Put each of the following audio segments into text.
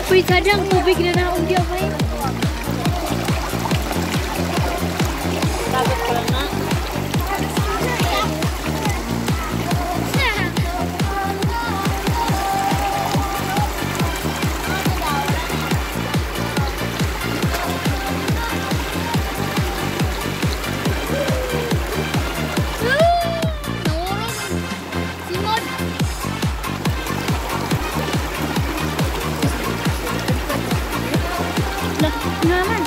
Uy, sadyang tubig na na undi may. Dapat ko lang na. Simod. Na, naman.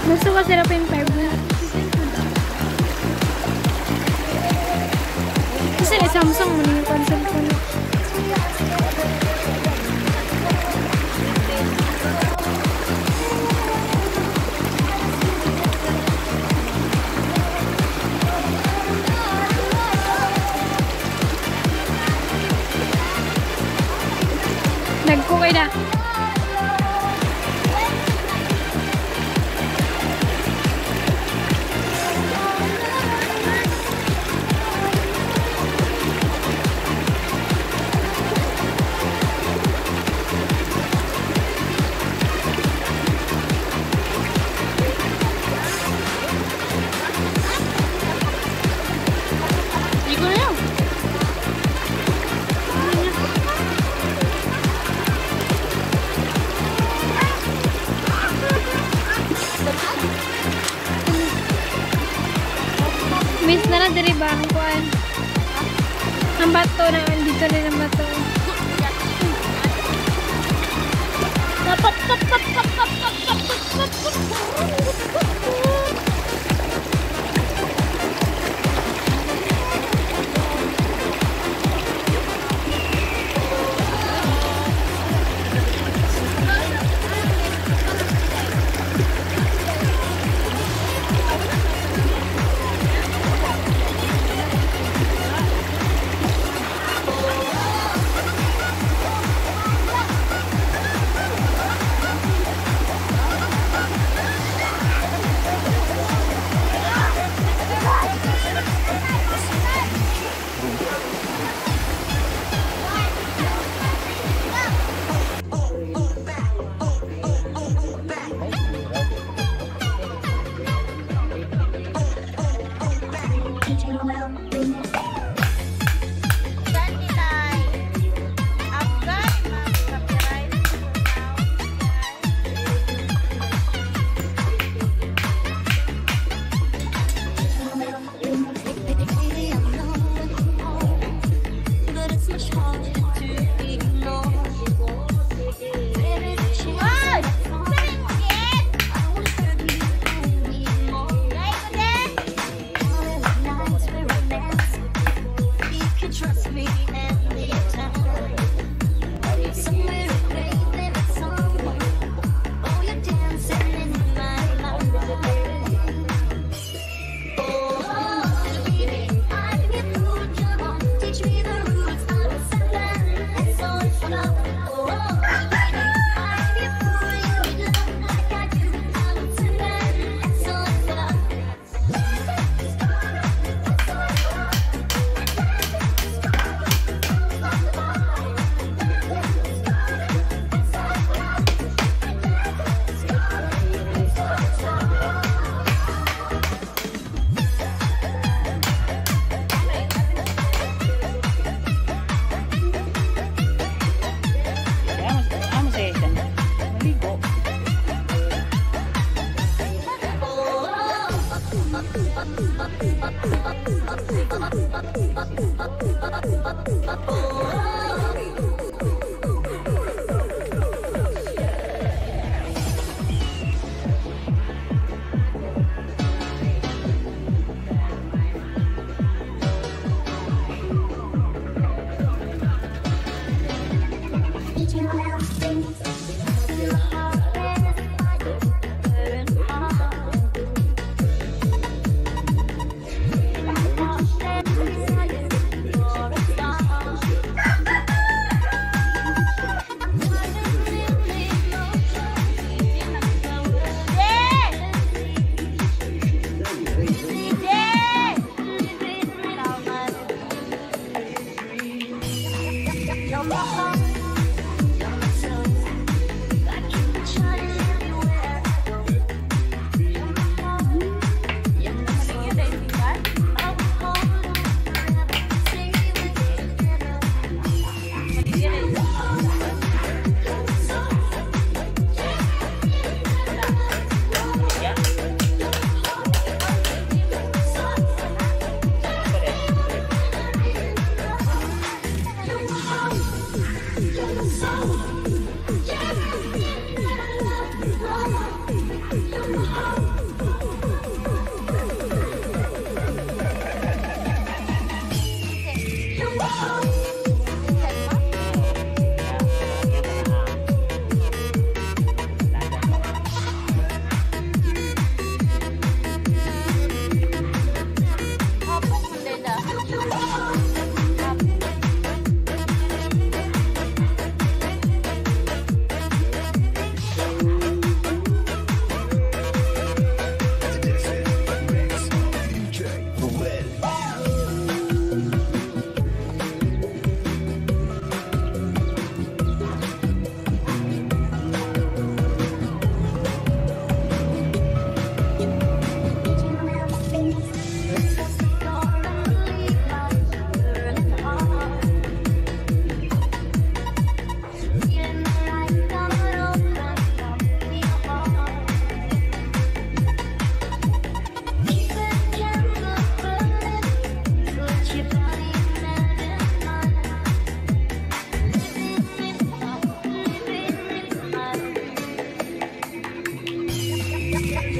Gusto ko 0.5 na. Kasi ni Samsung mo yung console ko na. Nagkukay na. Hindi ko na yan. Miss na lang diri ba ang kuan? Ang bato na andito na ang bato. Dapat pat pat pat pat pat pat pat pat pat.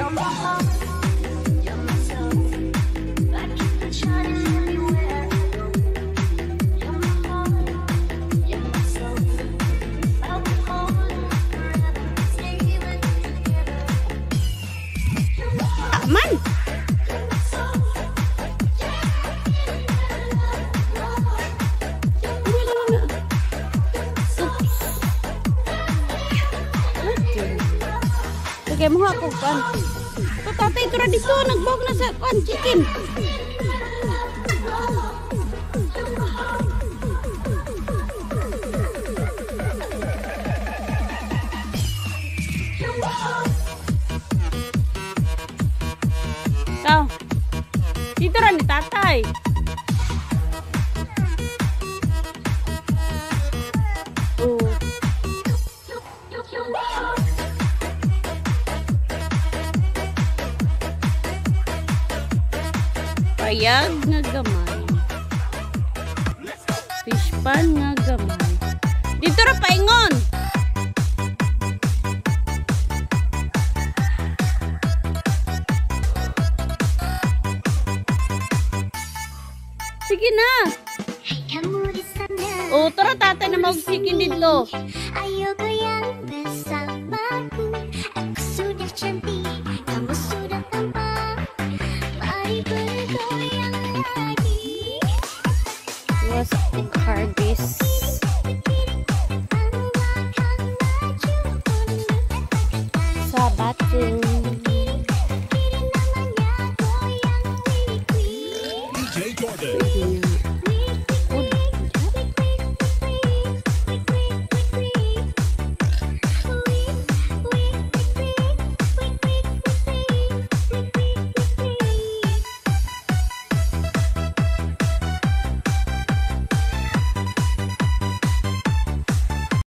You're my heart, you're my soul. I keep it shining everywhere I go. You're my heart, you're my soul. I'll be holding forever, stay with you together. You're my heart, Man! You're my soul. Yeah, you're my heart, you're my soul. Sige mo ako kan. Ito, tatay, ito ra dito. Nagbog na sa kan chicken. Ikaw. Dito ra ni tatay. Oh. Payag nga gamay. Fish pan nga gamay. Dito ra paingon. Sige na. Kamu di sana. Oh, tara, tatay, na mag-chicken dito. Ayo goyang bersamaku. Aku sudah cantik, kamu sudah tampan. Mari bergoyang lagi. Was harvest. Akan maju mundur. Sa bato. Kiri namanya goyang wiki. DJ Jordan.